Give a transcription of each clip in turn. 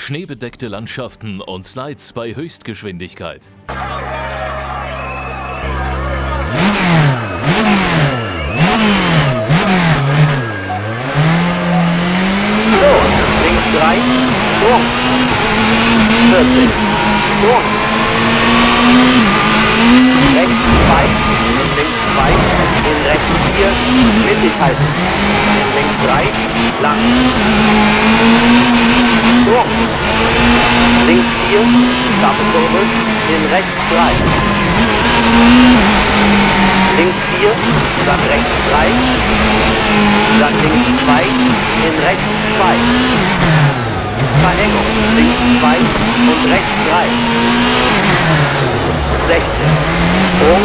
Schneebedeckte Landschaften und Slides bei Höchstgeschwindigkeit. Los, links 3, Sprung. 40, Sprung. Rechts 2, in links 2, in rechts 4, mittig halten. In links 3, lang. Sprung. Links 4, scharfe Kurve, in rechts 3. Links 4, dann rechts 3, dann links 2, in rechts 2. Verengung, links 2 und rechts 3. 60. Sprung.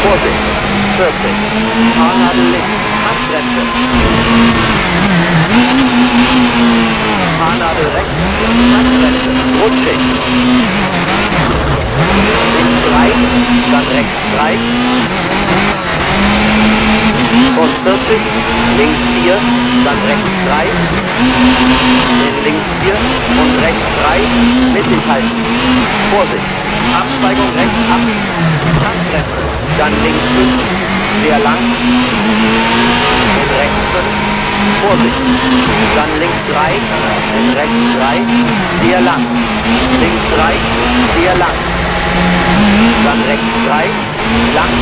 Vorsicht. 40. Haarnadel links. Handbremse. Haarnadel rechts. Handbremse. Rutschig. Links 3, dann rechts 3. Und 40, links 4, dann rechts 3, in links 4 und rechts 3, mittig halten. Vorsicht, Abzweigung rechts ab, Handbremse, dann links 5, sehr lang, in rechts 5, Vorsicht, dann links 3, in rechts 3, sehr lang, links 3, sehr lang, dann rechts 3, lang,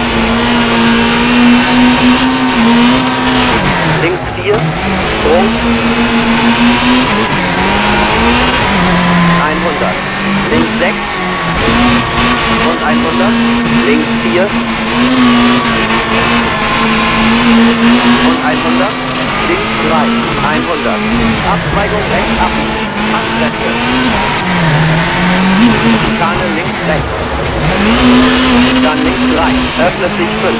links 4, Sprung, 100, links 6 und 100, links 4 und 100, links 3, 100, Abzweigung rechts ab, Handbremse, Schikane links rechts, dann links 3, öffnet sich 5,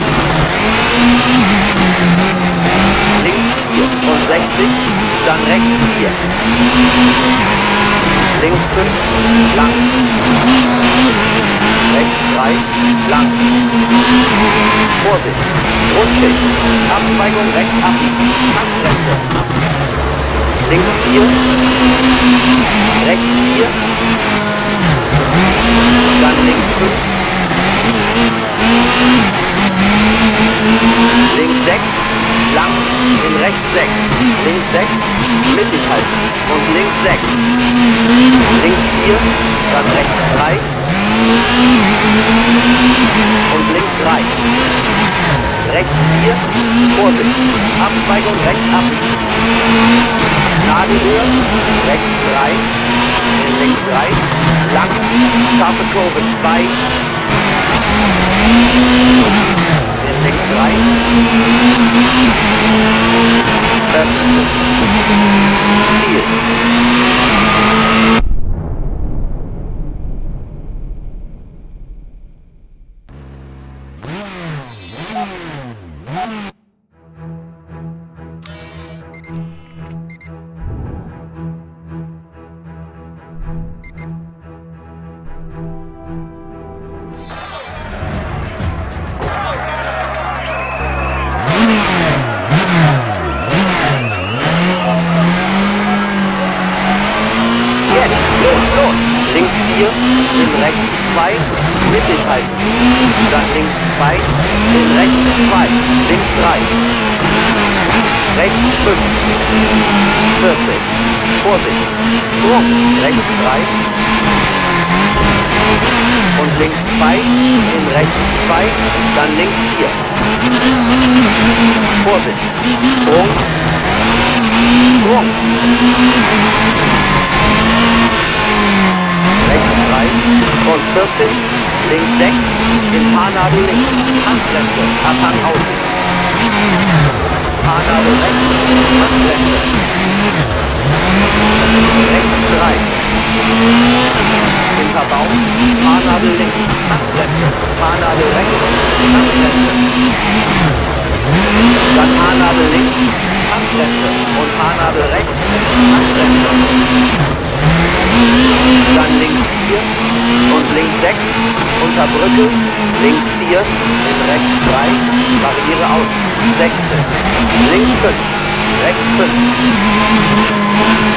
links 4 und 60, dann rechts 4, links 5, lang, rechts 3, lang, Vorsicht, rutschig, Abzweigung rechts ab, Handbremse, links 4, rechts 4, dann links 5, links 6, lang, in rechts 6, links 6, mittig halten und links 6, links 4, dann rechts 3 und links 3, rechts 4, Vorsicht, Abzweigung rechts ab, Nadelöhr, rechts 3, in links 3, lang, scharfe Kurve 2, in links 3, öffnet sich, Ziel. Jetzt, los, los! Links 4, in rechts 2, mittig halten. Dann links 2, in rechts 2, links 3. Rechts 5, 40, Vorsicht, Sprung, rechts 3. Und links 2, in rechts 2, dann links 4. Vorsicht, Sprung, Sprung. Rechts 3 und 40, links 6, in Haarnadel links, Handbremse, Abhang außen. Haarnadel rechts, Handbremse. Rechts 3. Hinter Baum, Haarnadel links, Handbremse, Haarnadel rechts, Handbremse. Dann Haarnadel links, Handbremse und Haarnadel rechts, Handbremse. Dann links 4 und links 6, unter Brücke, links 4, in rechts 3, Barriere aus, 16, links 5, Rechts 5.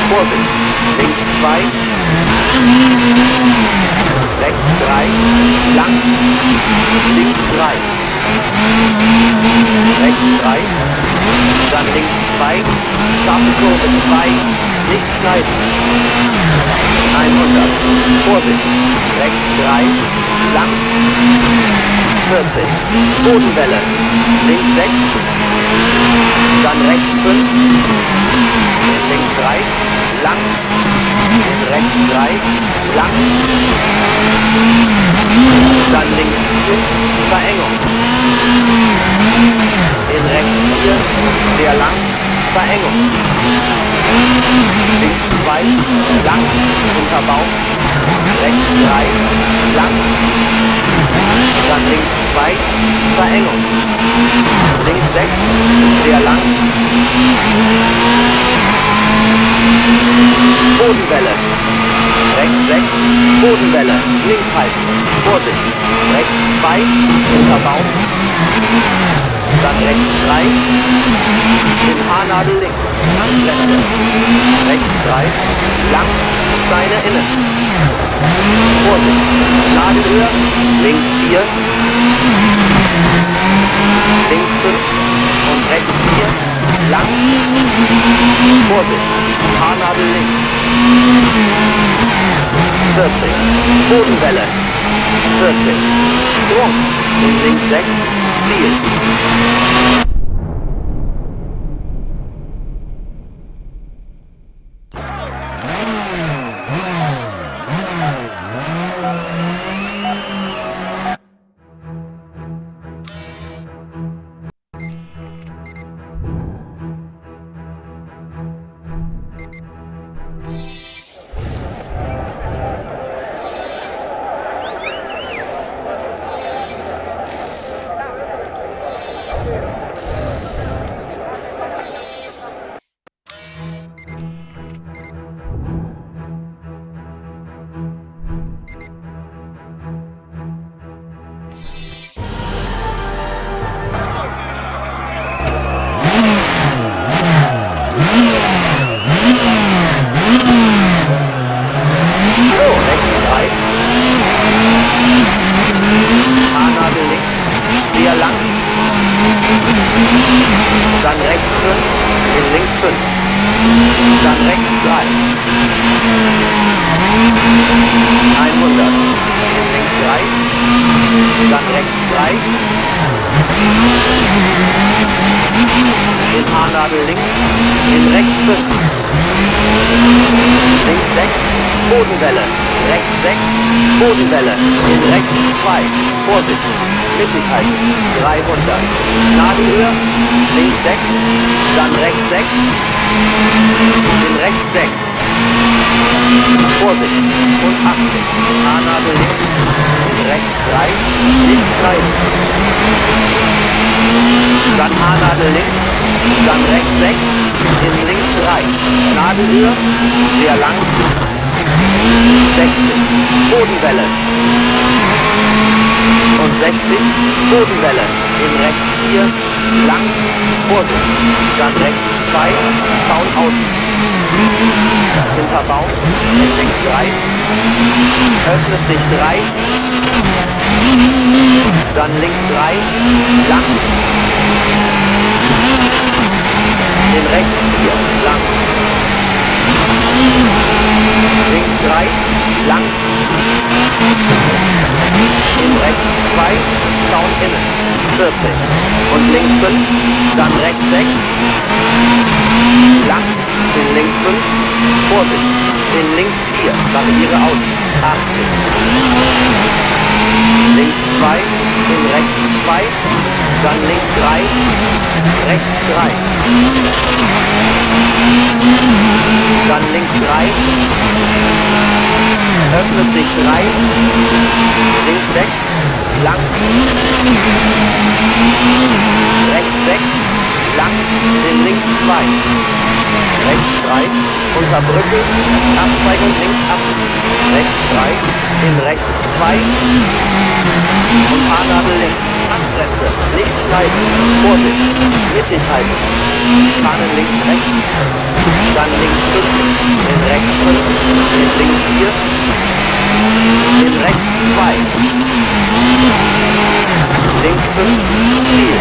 Vorsicht, links 2, rechts 3, lang, links 3, rechts 3, dann links 2, scharfe Kurve 2, nicht schneiden, 100, Vorsicht, rechts 3, lang, 40, Bodenwelle, links 6, dann rechts 5, links 3, lang, in rechts 3, lang, dann links 4, Verengung, in rechts 4, sehr lang, Verengung, links 2, lang, unter Baum, rechts 3, lang, dann links 2, Verengung, links 6, sehr lang, Bodenwelle, rechts 6, Bodenwelle, links halten, Vorsicht, rechts 2, unter Baum, dann rechts 3, in Haarnadel links, Handbremse, rechts 3, lang, Steine innen, Vorsicht, Nadelöhr, links 4, links 5 und rechts 4, lang, Vorsicht, Haarnadel links, 40, Bodenwelle, 40, Sprung, in links 6, Ziel. So, rechts 3, Haarnadel links, sehr lang, dann rechts 5, in links 5, dann rechts 3, 100, in links 3, dann rechts 3, in Haarnadel links, in rechts 5, links 6, Bodenwelle, rechts 6, Bodenwelle, in rechts 2, Vorsicht, mittig halten, 300, Nadelöhr, links 6, dann rechts 6, in rechts 6, Vorsicht, und 80, Haarnadel links, in rechts 3, nicht schneiden, dann Haarnadel links, dann rechts 6, in links 3, Nadelöhr, sehr lang, 60, Bodenwelle und 60, Bodenwelle, in rechts 4, lang, Vorsicht, dann rechts 2, Zaun außen, hinter Baum, in links 3, öffnet sich 3, dann links 3, lang, in rechts 4, lang, links 3, lang, in rechts 2, Zaun innen, 40 und links 5, dann rechts 6, lang, in links 5, Vorsicht, in links 4, Barriere außen, 80, links 2, in rechts 2, dann links 3, rechts 3, dann links 3, öffnet sich 3, links 6, lang, rechts 6, lang, in links 2, rechts 3, unter Brücke, Abzweigung links ab, rechts 3, in rechts 2 und Haarnadel links, Handbremse, nicht schneiden. schneiden. Vorsicht, mittig halten. Schikanen links rechts, dann links 5, in rechts 5, in links 4, in rechts 2, links 5, Ziel.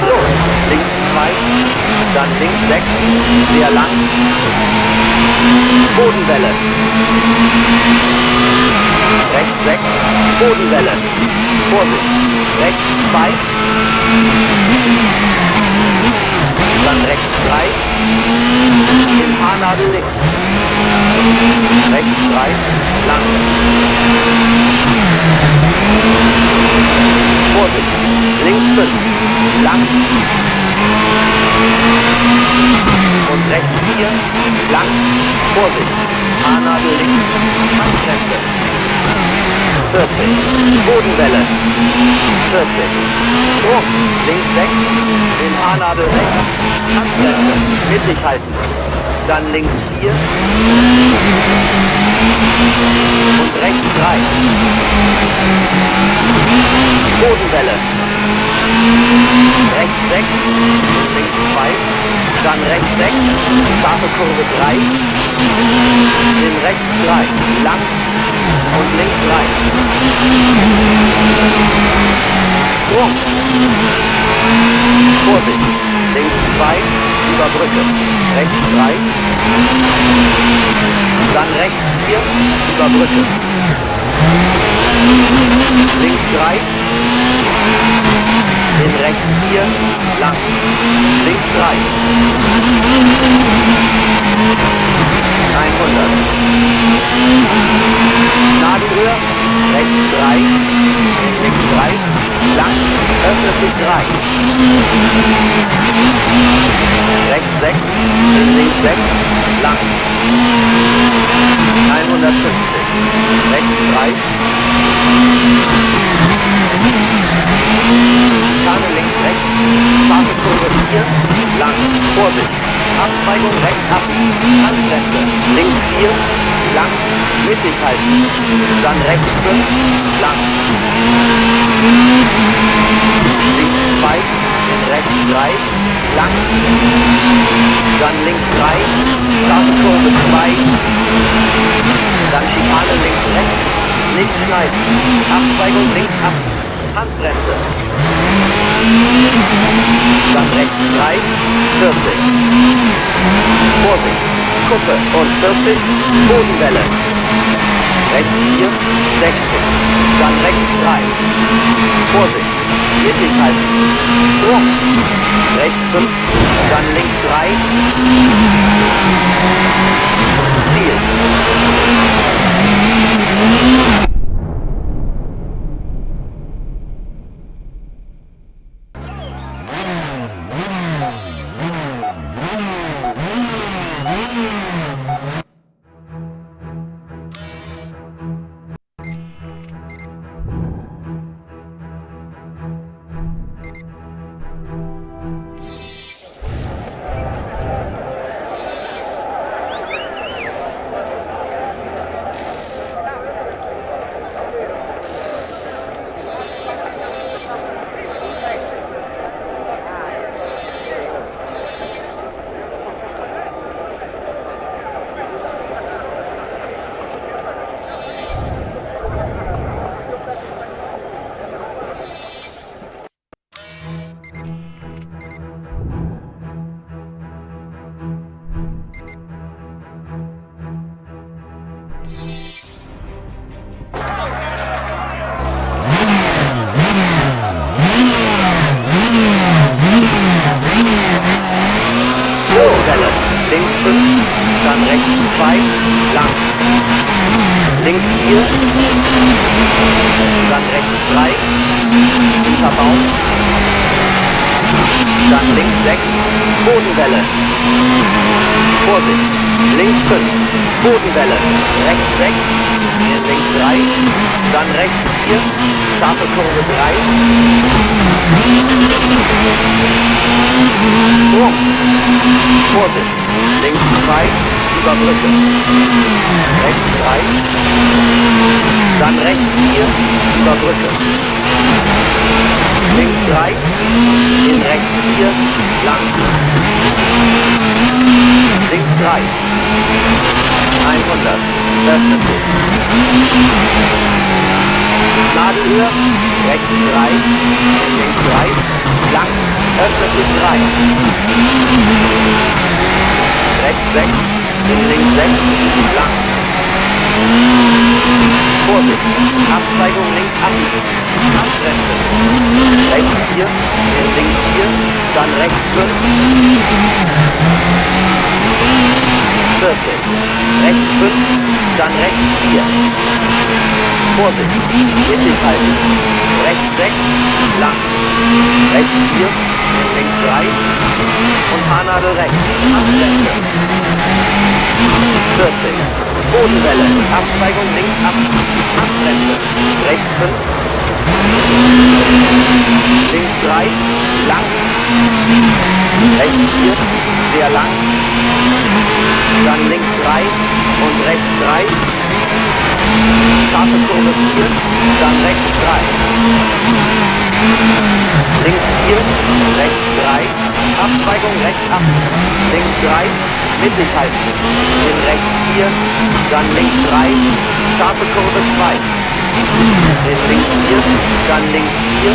Los, links 2, dann links 6, sehr lang, Bodenwelle, rechts 6, Bodenwelle, Vorsicht, rechts 2, dann rechts 3, in Haarnadel links, rechts 3, lang, Vorsicht, links 5, lang, und rechts 4, lang, Vorsicht, Haarnadel links, Handbremse, 40, Bodenwelle, 40, Sprung, links 6, in Haarnadel rechts, Handbremse, mittig halten, dann links 4 und rechts 3, Bodenwelle, rechts 6, links 2, dann rechts 6, scharfe Kurve 3, in rechts 3, lang und links 3. Sprung. Vorsicht, links 2, über Brücke, rechts 3, dann rechts 4, über Brücke, links 3, in rechts 4, lang, links 3, 100, Nadelöhr, rechts 3, links 3, lang, öffnet sich 3, rechts 6, in links 6, lang, 150, rechts 3, Schikane links rechts, scharfe Kurve 4, lang, Vorsicht, Abzweigung rechts ab, Handbremse, links 4, lang, mittig halten, dann rechts 5, lang, links 2, rechts 3, lang, dann links 3, scharfe Kurve 2, dann Schikane links rechts, nicht schneiden, Abzweigung links ab, Handbremse, dann rechts 3, 40, Vorsicht, Kuppe und 40, Bodenwelle, rechts 4, 60, dann rechts 3, Vorsicht, mittig halten, Sprung, rechts 5, dann links 3, Ziel. Links 5, dann rechts 2, lang. Links 4, dann rechts 3, hinter Baum, dann links 6, Bodenwelle. Vorsicht, links 5, Bodenwelle, rechts 6, in links 3, dann rechts 4, scharfe Kurve 3, Sprung, Vorsicht, links 2, über Brücke, rechts 3, dann rechts 4, über Brücke, links 3, in rechts 4, lang, links 3, 100, öffnet sich. Nadelöhr, rechts 3, in links 3, lang, öffnet sich 3. Rechts 6, in links 6, lang. Vorsicht, Abzweigung links abbiegen, Handbremse. Rechts 4, in links 4, dann rechts 5. 40, rechts 5, dann rechts 4. Vorsicht, mittig halten, rechts 6, lang, rechts 4, links 3 und Haarnadel rechts, Handbremse. 40, Bodenwelle, Abzweigung links ab, Handbremse, rechts 5, links 3, lang, rechts 4, sehr lang, dann links 3 und rechts 3, scharfe Kurve 4, dann rechts 3, links 4, rechts 3, Abzweigung rechts ab, links 3, mittig halten, in rechts 4, dann links 3, scharfe Kurve 2, in links 4, dann links 4,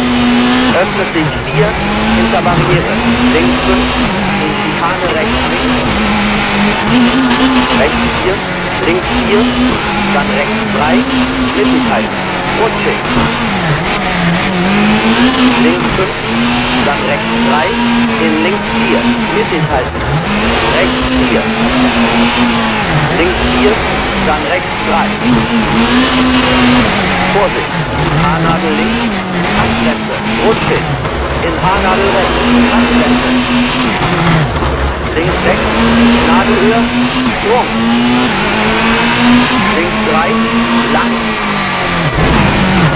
öffnet sich 4, hinter Barriere, links 5, in Schikane rechts links, rechts 4, links 4, dann rechts 3, mittig halten, rutschig. Links 5, dann rechts 3, in links 4, mittig halten, rechts 4, links 4, dann rechts 3. Vorsicht, Haarnadel links, Handbremse, rutschig, in Haarnadel rechts, Handbremse. Links 6, Nadelöhr, Sprung. Links 3, lang.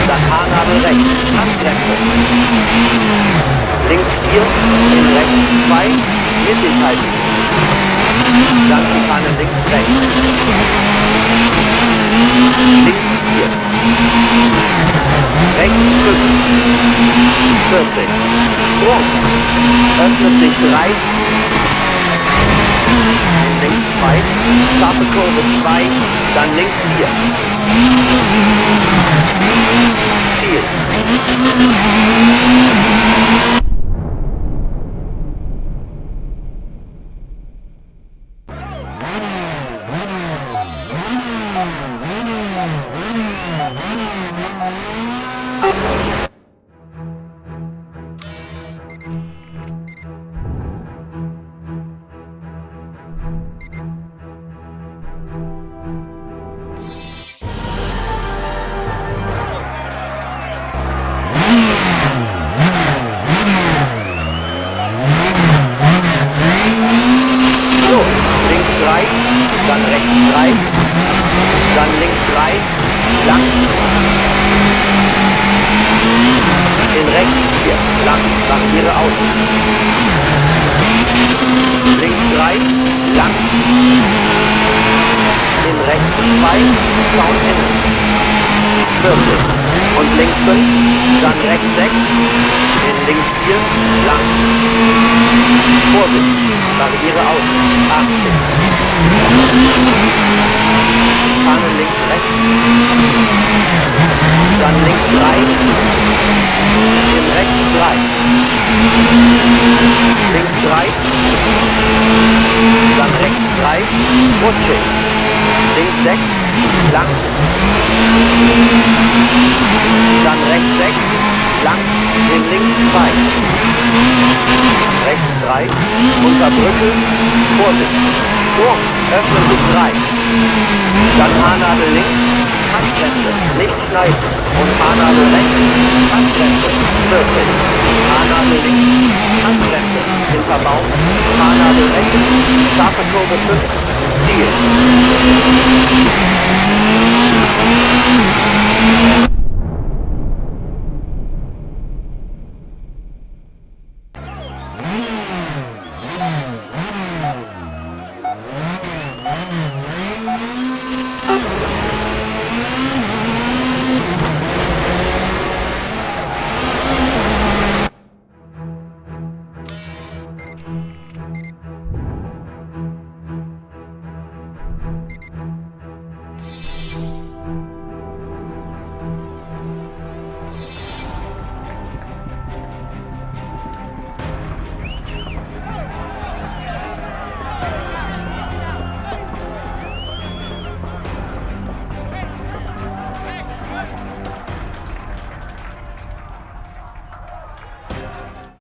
Dann Haarnadel rechts, Handbremse. Links 4, in rechts 2, mittig halten. Dann Schikane links rechts. Links 4. Rechts 5. 40. Sprung. Öffnet sich 3. Links 2, scharfe Kurve 2, dann links 4. Ziel. Links 3, dann rechts 3, dann links 3, lang, in rechts 4, lang, Barriere außen, links 3, lang, in rechts 2, Zaun innen, 40 und links 5, dann rechts 6, in links 4, lang, Vorsicht, Barriere außen, 80. Fahne links rechts, dann links 3, in rechts 3, links 3, dann rechts 3, rutschig, links 6, lang, dann rechts 6, lang, in links 2, rechts 3, unter Brücke, Vorsicht, Sprung, öffnen sich 3, dann Haarnadel links, schneiden und Haarnadel rechts, Handbremse, 40, Haarnadel links, Handbremse, hinter Baum, Haarnadel rechts, scharfe Kurve 5, Ziel.